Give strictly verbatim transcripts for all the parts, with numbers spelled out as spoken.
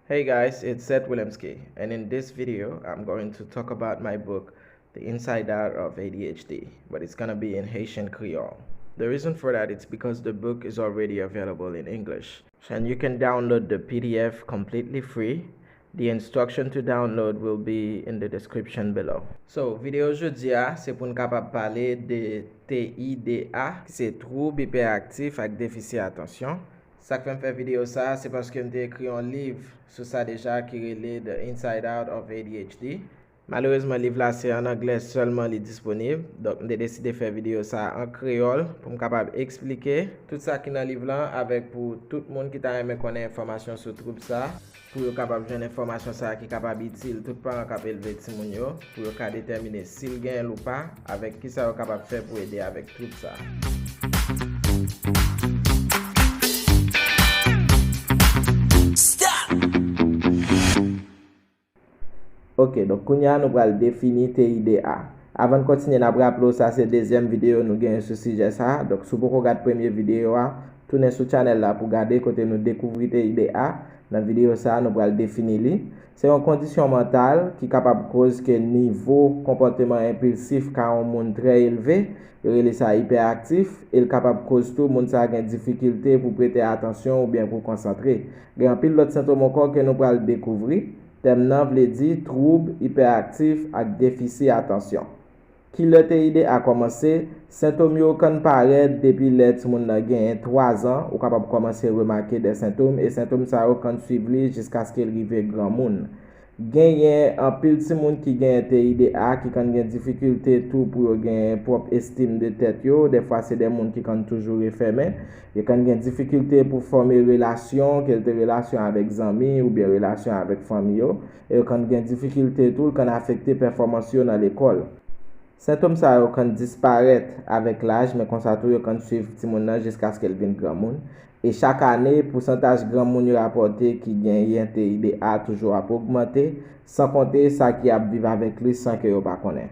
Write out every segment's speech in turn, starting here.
Hey guys, it's Seth Willemski, and in this video, I'm going to talk about my book, The Inside Out of A D H D, but it's gonna be in Haitian Creole. The reason for that is because the book is already available in English, and you can download the P D F completely free. The instruction to download will be in the description below. So, videyo jodi a, se pou n kapab pale de T I D A, ki se twoub ipèaktif ak defisi atansyon. Sa k fè m fè videyo sa a, se paske m te ekri yon liv sou sa deja ki rele The Inside Out of A D H D. Malerezman, liv la se an anglè sèlman li disponib, donk m te deside fè videyo sa a an kreyòl pou m kapab eksplike tout sa ki nan liv la avèk pou tout moun ki ta renmen konnen enfòmasyon sou twoub sa a, pou yo kapab jwenn enfòmasyon sa a ki kapab itil tout paran k ap elve timoun yo, pou yo ka detèmine si l genyen l ou pa, avèk kisa yo kapab fè pou ede avèk twoub sa a. Ok, donk kounye a nou pral defini T I D A. Avan n kontinye, n ap raple w sa se dezyèm videyo nou genyen sou sijè sa a. Donk si w poko gad premye videyo a, tounen sou channel la pou gade kote nou dekouvri T I D A. Nan videyo sa a, nou pral defini li. Se yon kondisyon mantal ki kapab koz ke nivo konpòteman enpilsif ka yon moun trè elve, yo rele sa ipèaktif, e l kapab koz tou moun sa a gen difikilte pou prete atansyon oubyen pou konsantre. Gen anpil lòt sentòm ankò ke nou pral dekouvri. Tèm nan vle di twoub ipèaktif ak defisi atansyon. Kilè T I D A kòmanse? Sentòm yo konn parèt depi lè timoun nan genyen twa zan, ou kapab kòmanse remake de sentòm, e sentòm sa yo konn swiv li jiskaske l rive granmoun. Genyen anpil timoun ki genyen T I D A ki konn gen difikilte tou pou yo genyen pwòp estim de tèt yo. Dèfwa, se de moun ki konn toujou refèmen. Yo konn gen difikilte pou fòme relasyon, ke l te relasyon avèk zanmi oubyen relasyon avèk fanmi yo. E yo konn gen difikilte tou, l konn afekte pèfòmans yo nan lekòl. Sentòm sa yo konn disparèt avèk laj, men konsa tou yo konn swiv timoun nan jiskaske l vin granmoun. E chak ane, pousantaj granmoun yo rapòte ki genyen T I D A toujou ap ogmante, san konte sa ki ap viv avèk li san ke yo pa konnen.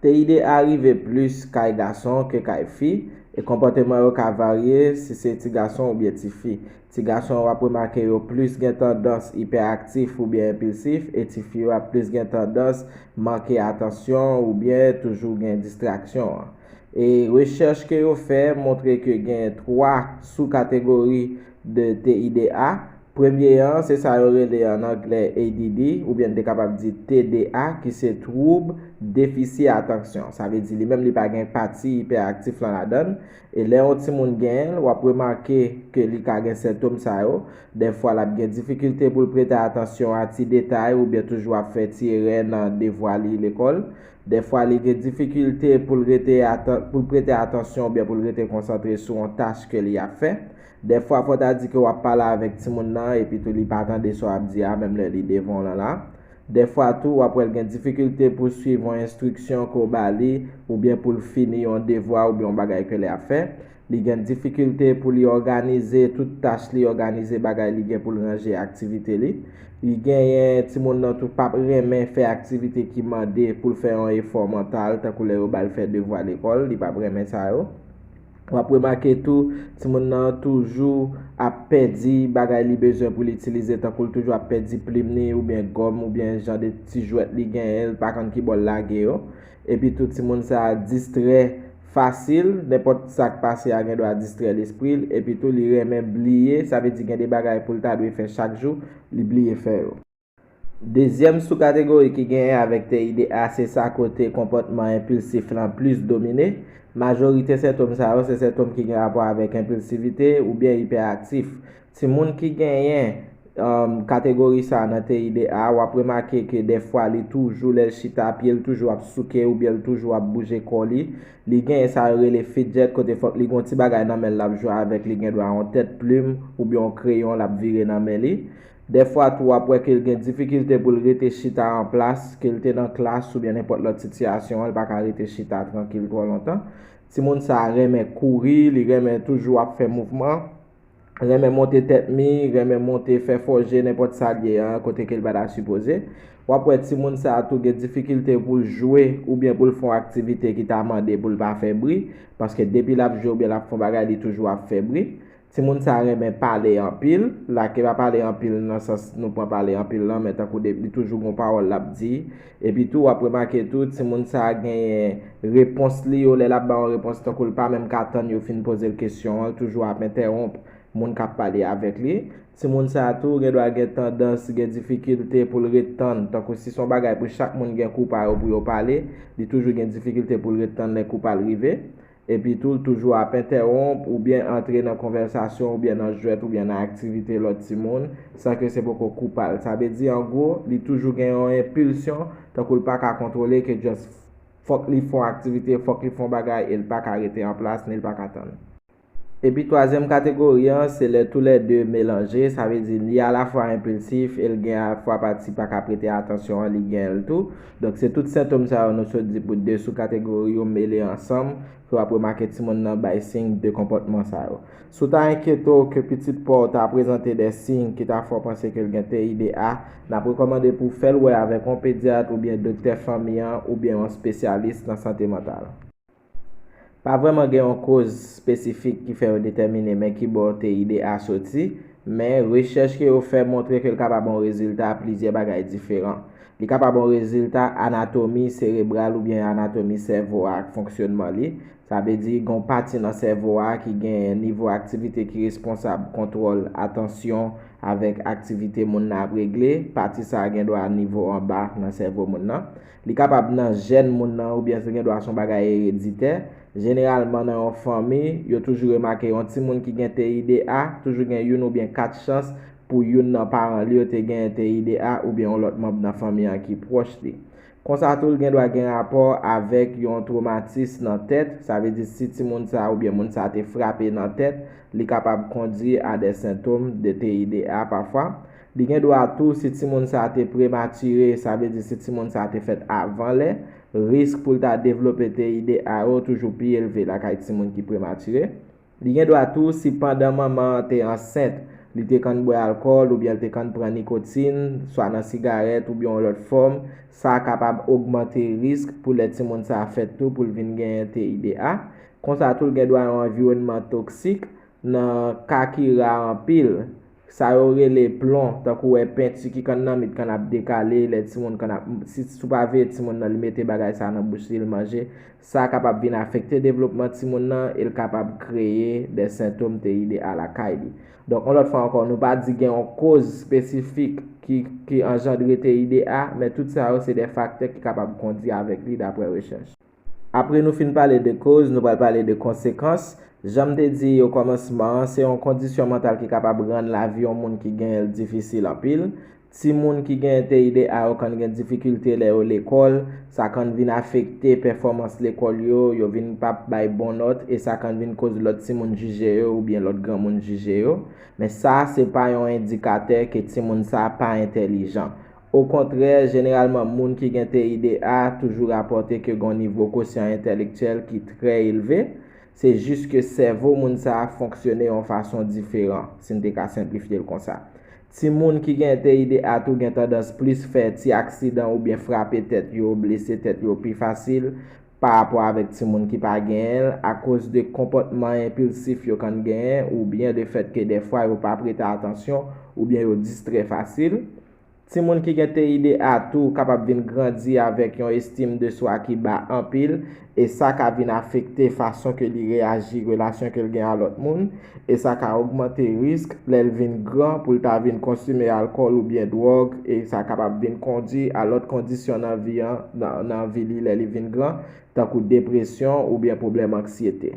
T I D A rive plis kay gason ke kay fi, e konpòteman yo ka varye si se ti gason oubyen ti fi. Ti gason yo, w ap remake yo plis gen tandans ipèaktif oubyen enpilsif, e ti fi yo ap plis gen tandans manke atansyon oubyen toujou gen distraksyon an. E rechèch ke yo fè montre ke gen twa sou-kategori de T I D A. Premye an, se sa yo rele an anglè A D D, oubyen n te kapab di T D A, ki se twoub defisi atansyon. Sa vle di li menm li pa gen pati ipèaktif lan ladan l. E lè yon timoun genyen l, w ap remake ke li ka gen sentòm sa yo. Dèfwa, l ap gen difikilte pou l prete atansyon a ti detay oubyen toujou ap fè ti erè nan devwa li lekòl. Dèfwa, li gen difikilte pou l rete atan-, pou l prete atansyon oubyen pou l rete konsantre sou yon tach ke li ap fè. Dèfwa, fò ta di ke w ap pale avèk timoun nan, epi tou li pa tande sa w ap di a, menm lè li devan w lan la. Dèfwa tou, w ap wè l gen difikilte pou swiv yon enstriksyon ke w ba li, oubyen pou l fini yon devwa oubyen yon bagay ke li ap fè. Li gen difikilte pou li òganize tout tach li, òganize bagay li gen pou l ranje aktivite li. Li genyen timoun nan tou p ap renmen fè aktivite ki mande pou l fè yon efò mantal, tankou lè yo ba l fè devwa lekòl, li p ap renmen sa yo. W ap remake tou, timoun nan toujou ap pèdi bagay li bezwen pou l itilize, tankou l toujou ap pèdi plim li, oubyen gòm, oubyen jan de ti jwèt li genyen, l pa konn ki bò l lage yo. Epi tou, timoun sa a distrè fasil, nenpòt sa k pase a gen dwa distrè lespri l, epi tou, li renmen bliye, sa vle di gen de bagay pou l ta dwe fè chak jou, li bliye fè yo. Dezyèm sou-kategori ki genyen avèk T I D A, se sa kote konpòtman enpilsif lan plis domine. Majorite sentòm sa yo, se sentòm ki gen rapò avèk enpilsivite oubyen ipèaktif. Timoun ki genyen, um, kategori sa a nan T I D A, w ap remake ke dèfwa li toujou, lè l chita, pye l toujou ap souke oubyen l toujou ap bouje kò li. Li genyen sa yo rele fidget, kote fòk li gen yon ti bagay nan men l l ap jwe avèk, li gen dwa yon tèt plim oubyen yon kreyon l ap vire nan men li. Dèfwa tou, w ap wè ke l gen difikilte pou l rete chita an plas, ke l te nan klas oubyen nenpòt lòt sitiyasyon an, l pa ka rete chita trankil twò lontan. Timoun sa a renmen kouri, li renmen toujou ap fè mouvman, renmen monte tèt mi, renmen monte fè fò je, nenpòt sa l ye an, kote ke l pa ta sipoze. W ap wè timoun sa a tou gen difikilte pou l jwe oubyen pou l fè yon aktivite ki ta mande pou l pa fè bri, paske depi l ap jwe oubyen l ap fè yon bagay, li toujou ap fè bri. Timoun sa renmen pale anpil, la ke pa pale anpil nan sans nou pran pale anpil lan, men tankou de, li toujou gon pawòl l ap di. Epi tou, w ap remake tou, timoun sa genyen repons li yo, lè l ap ba yon repons tankou l pa menm ka tann yo fin poze l kesyon an, l toujou ap entèwonp moun k ap pale avèk li. Timoun sa tou gen dwa gen tandans, gen difikilte pou l ret tann, tankou si se yon bagay pou chak moun gen kou pa yo pou yo pale, li toujou gen difikilte pou l ret tann lè kou pa l rive. Epi tou, l toujou ap entèwonp oubyen antre nan konvèsasyon oubyen nan jwèt oubyen nan aktivite lòt timoun, san ke se poko kou pa l. Sa vle di, an gwo, li toujou gen yon enpilsyon, tankou l pa ka kontwole, ke just fòk li fè yon aktivite, fòk li fè yon bagay, e l pa ka rete an plas, ni l pa ka tann. Epi twazyèm kategori an, se lè toulède melanje, sa vle di li alafwa enpilsif e l gen alafwa pati pa ka prete atansyon an, li gen l tou. Donk, se tout sentòm sa yo nou sot di pou de sou kategori yo mele ansanm, ke w ap remake timoun nan bay siy de konpòtman sa yo. Si w ta enkyete w ke pitit pa w ta prezante de siy ki ta fè w panse ke l gen T I D A, n ap rekòmande pou w fè l wè avèk yon pedyat oubyen doktè fanmi an oubyen yon espesyalis nan sante mantal. Pa vrèman gen yon koz espesifik ki fè yo detèmine men ki bò T I D A soti, men rechèch ke yo fè montre ke l kapab yon rezilta plizyè bagay diferan. Li kapab yon rezilta anatomi serebral oubyen anatomi sèvo a ak fonksyònman li. Sa vle di, gen yon pati nan sèvo a ki gen nivo aktivite ki responsab kontwòl atansyon avèk aktivite moun nan ap regle. Pati sa a gen dwa nivo anba nan sèvo moun nan. Li kapab nan jèn moun nan oubyen se gen dwa se yon bagay ereditè. Jeneralman, nan yon fanmi, yo toujou remake yon timoun ki gen T I D A toujou gen youn oubyen kat chans pou youn nan paran li yo te gen T I D A oubyen yon lòt manm nan fanmi an ki pwòch li. Konsa tou, l gen dwa gen rapò avèk yon twomatis nan tèt, sa vle di si timoun sa a oubyen moun sa a te frape nan tèt, li kapab kondui a de sentòm de T I D A pafwa. Li gen dwa tou, si timoun sa a te prematire, sa vle di si timoun sa a te fèt avan lè, risk pou l ta devlope T I D A yo toujou pi elve lakay timoun ki prematire. Li gen dwa tou, si pandan manman an te ansent, li te konn bwè alkòl oubyen l te konn pran nikotin, swa nan sigarèt oubyen yon lòt fòm, sa kapab ogmante risk pou lè timoun sa a fèt tou pou l vin genyen T I D A. Konsa tou, l gen dwa yon anviwònman toksik, nan ka ki ra anpil, sa yo rele plon, tankou wè penti ki konn nan mit konn ap dekale, lè timoun konn ap, si, si w pa veye timoun nan, li mete bagay sa nan bouch li, l manje, sa kapab vin afekte devlopman timoun nan e l kapab kreye de sentòm T I D A lakay li. Donk, yon lòt fwa ankò, nou pa di gen yon koz espesifik ki, ki anjandre T I D A, men tout sa yo se de faktè ki kapab kondui avèk li, daprè rechèch. Apre nou fin pale de koz, nou pral pale de konsekans. Jan m te di o kòmansman an, se yon kondisyon mantal ki kapab rann lavi yon moun ki genyen l difisil anpil. Timoun ki gen T I D A yo konn gen difikilte lè yo lekòl, sa konn vin afekte pèfòmans lekòl yo, yo vin p ap bay bon nòt, e sa konn vin koz lòt timoun jije yo oubyen lòt granmoun jije yo. Men sa, se pa yon endikatè ke timoun sa pa entèlijan. Okontrè, jeneralman, moun ki gen T I D A toujou rapòte ke gen yon nivo kosyan entèlektyèl ki trè elve. Se jis ke sèvo moun sa a fonksyone yon fason diferan, si n te ka senplifye l konsa. Timoun ki gen T I D A tou gen tandans plis fè ti aksidan oubyen frape tèt yo, blese tèt yo pi fasil pa rapò avèk timoun ki pa genyen l, akoz de konpòtman enpilsif yo konn genyen, oubyen de fèt ke dèfwa yo pa prete atansyon, oubyen yo distrè fasil. Timoun ki gen T I D A tou kapab vin grandi avèk yon estim de swa ki ba anpil, e sa ka vin afekte fason ke li reyaji, relasyon ke l gen a lòt moun, e sa ka ogmante risk lè l vin gran pou l ta vin konsime alkòl oubyen dwòg, e sa kapab vin kondui a lòt kondisyon nan vi an, nan, nan vi li lè li vin gran, tankou depresyon oubyen pwoblèm anksyete.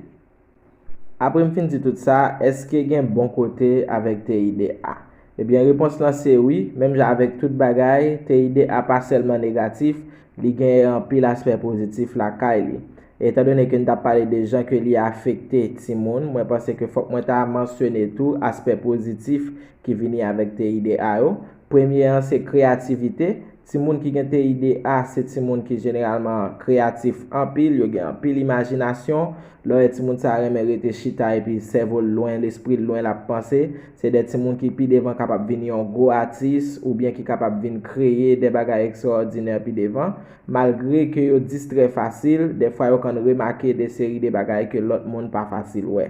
Apre m fin di tout sa, èske gen bon kote avèk T I D A? Ebyen, repons lan se wi, menm jan avèk tout bagay, T I D A pa sèlman negatif, li genyen anpil aspè pozitif lakay li. Etandone ke n t ap pale de jan ke li afekte timoun, mwen panse ke fòk mwen ta mansyone tou aspè pozitif ki vini avèk T I D A yo. Premye an se kreyativite. Timoun ki gen T I D A se timoun ki jeneralman kreyatif anpil, yo gen anpil imajinasyon. Lè w wè timoun sa a renmen rete chita epi sèvo l lwen, lespri l lwen, l ap panse, se de timoun ki pi devan kapab vin yon gwo atis oubyen ki kapab vin kreye de bagay ekstraòdinè pi devan. Malgre ke yo distrè fasil, dèfwa yo konn remake de seri de bagay ke lòt moun pa fasil wè.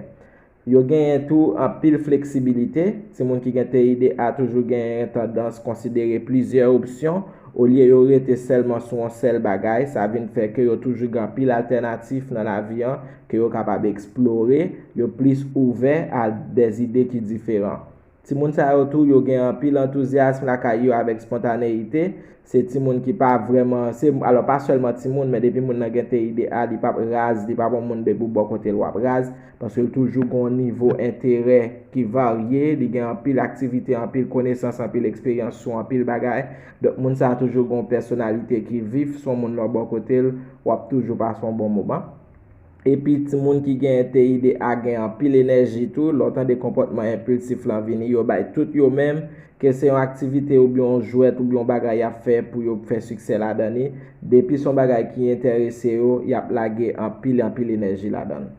Yo genyen tou anpil fleksibilite. Timoun ki gen T I D A toujou genyen tandans konsidere plizyè opsyon olye yo rete sèlman sou yon sèl bagay. Sa vin fè ke yo toujou gen anpil altènatif nan lavi an ke yo kapab eksplore. Yo plis ouvè a dèzide ki diferan. Timoun sa yo tou, yo gen anpil antouzyasm lakay yo avèk espontaneyite. Se timoun ki pa vrèman, se, alò, pa sèlman timoun, men depi moun nan gen T I D A, li p ap raz, li p ap yon moun depi w bò kote l w ap raz, paske l toujou gen yon nivo enterè ki varye, li gen anpil aktivite, anpil konesans, anpil eksperyans sou anpil bagay. Donk, moun sa a toujou gen yon pèsonalite ki vif, se yon moun lè w bò kote l, w ap toujou pase yon bon moman. Epi timoun ki gen T I D A gen anpil enèji tou, lè w tande konpòtman enpilsif lan vini, yo bay tout yo menm, ke se yon aktivite oubyen yon jwèt oubyen yon bagay y ap fè pou yo fè siksè ladan li. Depi se yon bagay ki enterese yo, y ap lage anpil, anpil enèji ladan l.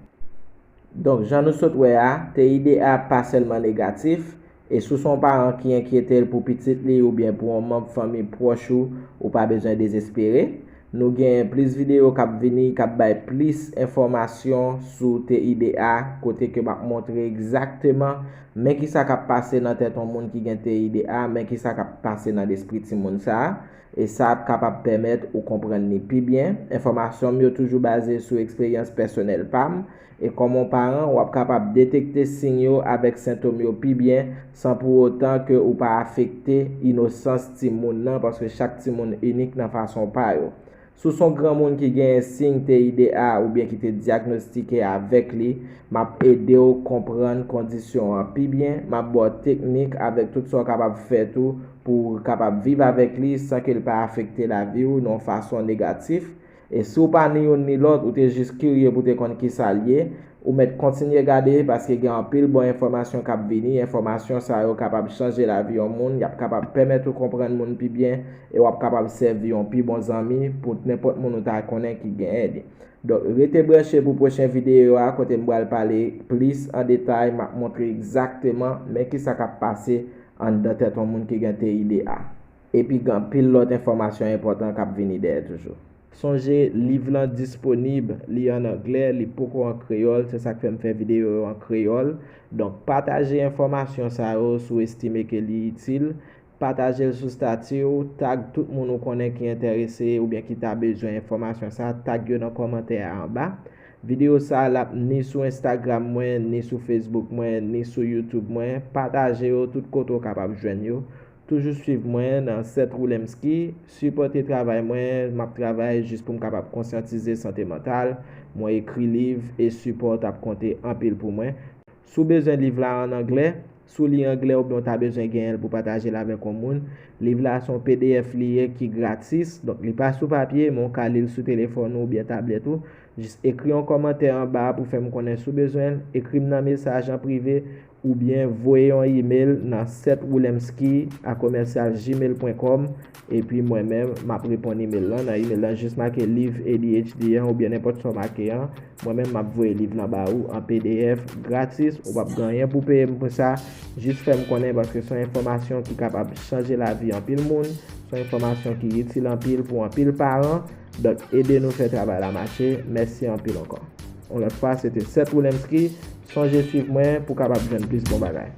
Donk, jan nou sot wè a, T I D A pa sèlman negatif, e si w se yon paran ki enkyete l pou pitit li oubyen pou yon manm fanmi pwòch ou, ou pa bezwen dezespere. Nou gen plis videyo k ap vini, k ap bay plis enfòmasyon sou T I D A, kote ke m ap montre egzakteman men kisa k ap pase nan tèt yon moun ki gen T I D A, men kisa k ap pase nan lespri timoun sa a, e sa ap kapab pèmèt ou konprann li pi byen. Enfòmasyon m yo toujou baze sou eksperyans pèsonèl pa m, e kòm yon paran, w ap kapab detekte siy yo avèk sentòm yo pi byen, san pou otan ke ou pa afekte inosans timoun nan, paske chak timoun inik nan fason pa yo. Si w se yon granmoun ki genyen siy T I D A oubyen ki te dyagnostike avèk li, m ap ede w konprann kondisyon an pi byen, m ap ba w teknik avèk tout sa w kapab fè tou pou w kapab viv avèk li san ke l pa afekte lavi w nan yon fason negatif. E si w pa ni youn ni lòt, ou te jis kirye pou w te konn kisa l ye, ou mèt kontinye gade, paske gen anpil bon enfòmasyon k ap vini. Enfòmasyon sa yo kapab chanje lavi yon moun, y ap kapab pèmèt ou konprann moun pi byen, e w ap kapab sèvi yon pi bon zanmi pou nenpòt moun ou ta konnen ki genyen li. Donk, rete branche pou pwochen videyo a, kote m pral pale plis an detay, m ap montre egzakteman men kisa k ap pase anndan tèt yon moun ki gen T I D A. Epi gen anpil lòt enfòmasyon enpòtan k ap vini dèyè toujou. Sonje, liv lan disponib, li an anglè, li poko an kreyòl, se sa k fè m fè videyo yo an kreyòl. Donk, pataje enfòmasyon sa yo si w estime ke li itil. Pataje l sou estati w, tag tout moun ou konnen ki enterese oubyen ki ta bezwen enfòmasyon sa, tag yo nan kòmantè a anba. Videyo sa a, l ap ni sou Instagram mwen, ni sou Facebook mwen, ni sou YouTube mwen. Pataje yo tout kote w kapab jwenn yo. Toujou swiv mwen nan Seth Roulemski, sipòte travay mwen, m ap travay jis pou m kapab konsyantize sante mantal, mwen ekri liv e sipò w t ap konte anpil pou mwen. Si w bezwen liv la an anglè, si w li anglè oubyen w ta bezwen genyen l pou pataje l avèk yon moun, liv la se yon P D F li ye ki gratis, donk li pa sou papye, men w ka li l sou telefòn ou oubyen tablèt ou. Jis ekri yon kòmantè anba a pou fè m konnen si w bezwen l, ekri m nan mesaj an prive, oubyen voye yon imèl nan seth roulemski a commercial gmail point com, epi mwen menm, m ap reponn imèl lan. Nan imèl lan, jis make liv A D H D an oubyen nenpòt sa w make an. Mwen menm, m ap voye liv lan ba ou an P D F gratis. Ou p ap gen anyen pou peye m pou sa. Jis fè m konnen, paske se yon enfòmasyon ki kapab chanje lavi anpil moun. Se yon enfòmasyon ki itil anpil pou anpil paran. Donk, ede nou fè travay la mache. Mèsi anpil ankò. Yon lòt fwa, se te Seth Roulemski. Sonje swiv mwen pou w kapab jwenn plis bon bagay.